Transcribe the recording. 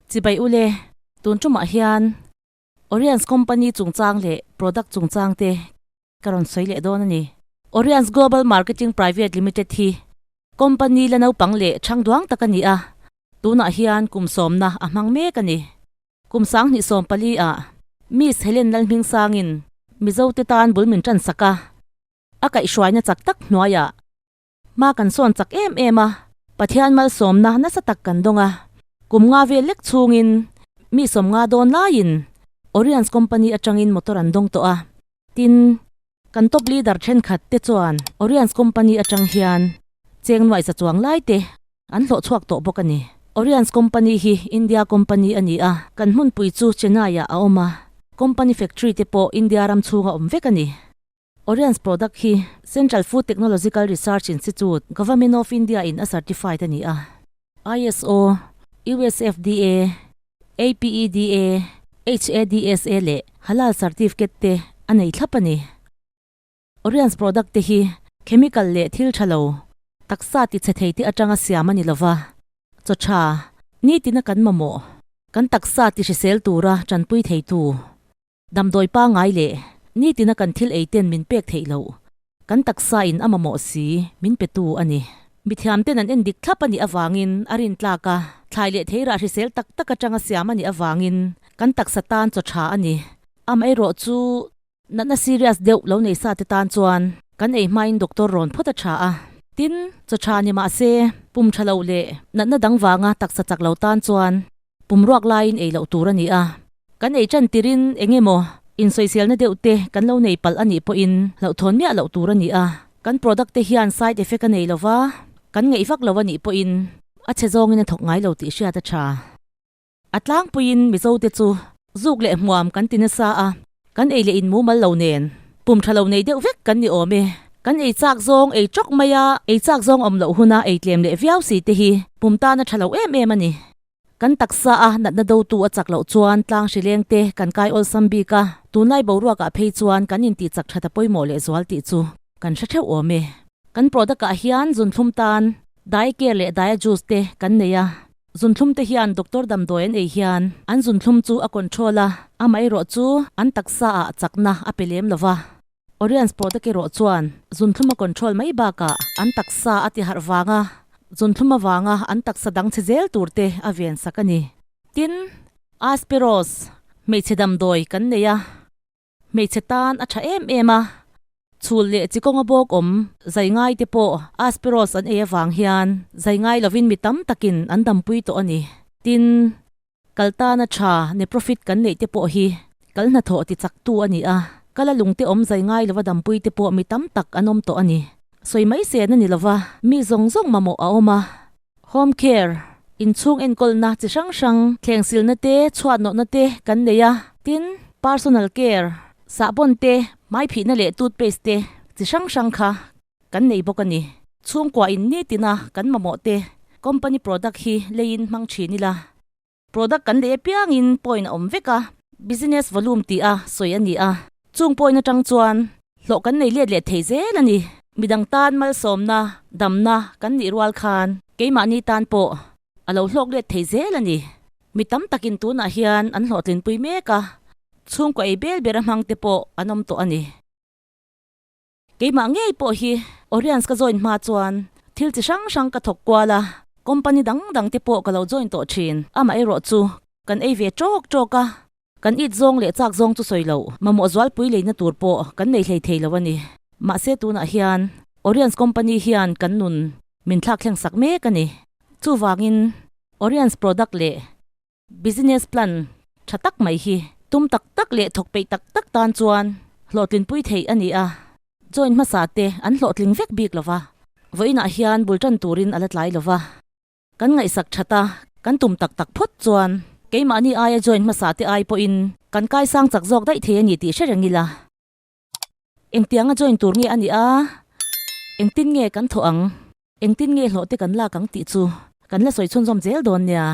Chibai ule, tun tumah hian Oriens Company chungchang leh product chungchang te ka rawn sawi leh dawn a ni. Oriens Global Marketing Private Limited hi company la naupang leh chhang duang tak a ni a, tunah hian kum sawmna a hmang mek a ni. Kum 2014 ah Miss Helen Lalhmingsangin Mizo te tan bul min tan sak a, a kaihhruaina chak tak hnuaiah Hma kan sawn chak em em a, Pathian malsawmna nasa tak kan dawng a. Kum nga vel lek chhungin mi sawmnga dawn laiin Oriens Company atangin motor an dawng tawh a. Tin, kan top leader thenkhat te chuan Oriens Company atang hian cheng nuaih za chuang lai te an hlawh chhuak tawh bawk a ni. Oriens Company hi India company a ni a, kan hmunpui chu Chennai ah a awm a, company factory te pawh India ram chhunga awm vek a ni. Oriens product hi Central Food Technological Research Institute, Government of India in a certified a ni a. ISO, USFDA, APEDA, HADSA leh Halal certificate te a nei thlap a ni. Oriens product te hi chemical leh thil tha lo, taksa ti chhe thei te atanga siam a ni lova, chaw tha, nitina kan mamawh, kan taksa ti hrisel tura tanpui theitu. Damdawi pangngai leh nitina kan thil ei ten min pek theih loh, kan taksa in a mamawh si min pe tu a ni. Mithiam ten an en dik thlap a nih avangin a rin tlak a, thlai leh theirah hrisel tak tak atanga siam a nih avangin kan taksa tan chaw tha a ni. Amaherawh chu natna serious deuh lo nei sa te tan chuan kan ei hmain doctor rawn phawt a tha a. Tin, chaw tha ni mah se pum tha lo leh natna dang vanga taksa chak lo tan chuan Pum ruak laiin ei loh tur a ni a, kan ei tan tirin eng emaw insawiselna deuh te kan lo nei palh a nih pawhin hlauhthawn miah loh tur a ni a, kan product te hian side effect a nei lova, kan ngeih vak lo a nih pawhin a chhe zawngin a thawk ngai lo tih hriat a tha. A tlangpuiin Mizo te chu zuk leh hmuam kan ti nasa a, kan ei leh in mumal lo nen pum tha lo nei deuh vek kan ni awm e. Kan ei chak zawng ei tawk mai a, ei chak zawng awm loh huna ei tlem leh viau si te hi pum tan a tha lo em em a ni. Kan taksa a natna dotu a chak loh chuan tlang hrileng te kan kai awlsam bik a, tunlai boruak ah phei chuan kan intih chak that a pawimawh leh zual tih chu kan hre theuh awm e. Kan product ah hian zunthlum tan Dai Care leh Daya Juice te kan nei a, zunthlum te hian doctor damdawi an ei hian an zunthlum chu a control a, amaherawh chu an taksa ah chakna a pe lem lova. Oriens product erawh chuan zunthlum a control mai bakah an taksa a ti harh vanga zunthlum avanga an taksa dang chhe zel tur te a ven sak a ni. Tin, Asperos, hmeichhe damdawi kan nei a, hmeichhe tan a tha em em a, chhul leh chi kawnga bawk awm zai ngai te pawh Asperos an ei avang hian zai ngai lovin mi tam takin an dampui tawh a ni. Tin, Kal tana tha Neprofit kan neih te pawh hi kal hnathawh ti chak tu a ni a, kala lungte awm zai ngai lova dampui te pawh mi tam tak an awm tawh a ni. Sawi mai sen a ni lova, mi zawng zawng mamawh a awm a. Home care, inchhung enkawlna chi hrang hrang, thlengsilna te, chhuatnawhna te kan nei a, tin, personal care, sahbawn te, hmaiphihna leh toothpaste te chi hrang hrang kha kan nei bawk a ni. Chhungkua in nitina kan mamawh te company product hi leiin hmang thin ila. Product kan lei apiangin point a awm vek a, business volume tih a sawi a ni a. Chung point atang chuan hlawh kan nei let leh thei zel a ni. Midang tan malsawmna, damna kan nih rual khan keimahni tan pawh a lo hlawk let thei zel a ni. Mi tam takin tunah hian an hlawhtlinpui mek a, chhungkua ei bel ber a hmang te pawh an awm tawh a ni. Keimah ngei pawh hi Oriens ka join hma chuan thil chi hrang hrang ka thawk kual a, company dang dang te pawh ka lo join tawh thin. Amaherawh chu kan ei ve tawk tawk a, kan it zawng leh chak zawng chu sawi loh, mamawh zualpui leina tur pawh kan nei hlei thei lo a ni. Mahse tunah hian Oriens company hian kan nun min thlak thleng sak mek a ni. Chuvangin Oriens product leh Business plan tha tak mai hi tum tak tak leh thawk peih tak tak tan chuan hlawhtlinpui theih a ni a, join hmasa te an hlawhtling vek bik lo va, vawiinah hian bul tan turin a la tlai lo va, kan ngaihsak that a, kan tum tak tak phawt chuan keimahni aia join hmasa te ai pawhin kan kaisang chak zawk daih thei a ni tih hre reng ila. Engtianga join tur nge a nih a? Engtin nge kan thawh ang? Engtin nge hlawhte kan lak ang tih chu kan la sawi chhunzawm zel dawn nia.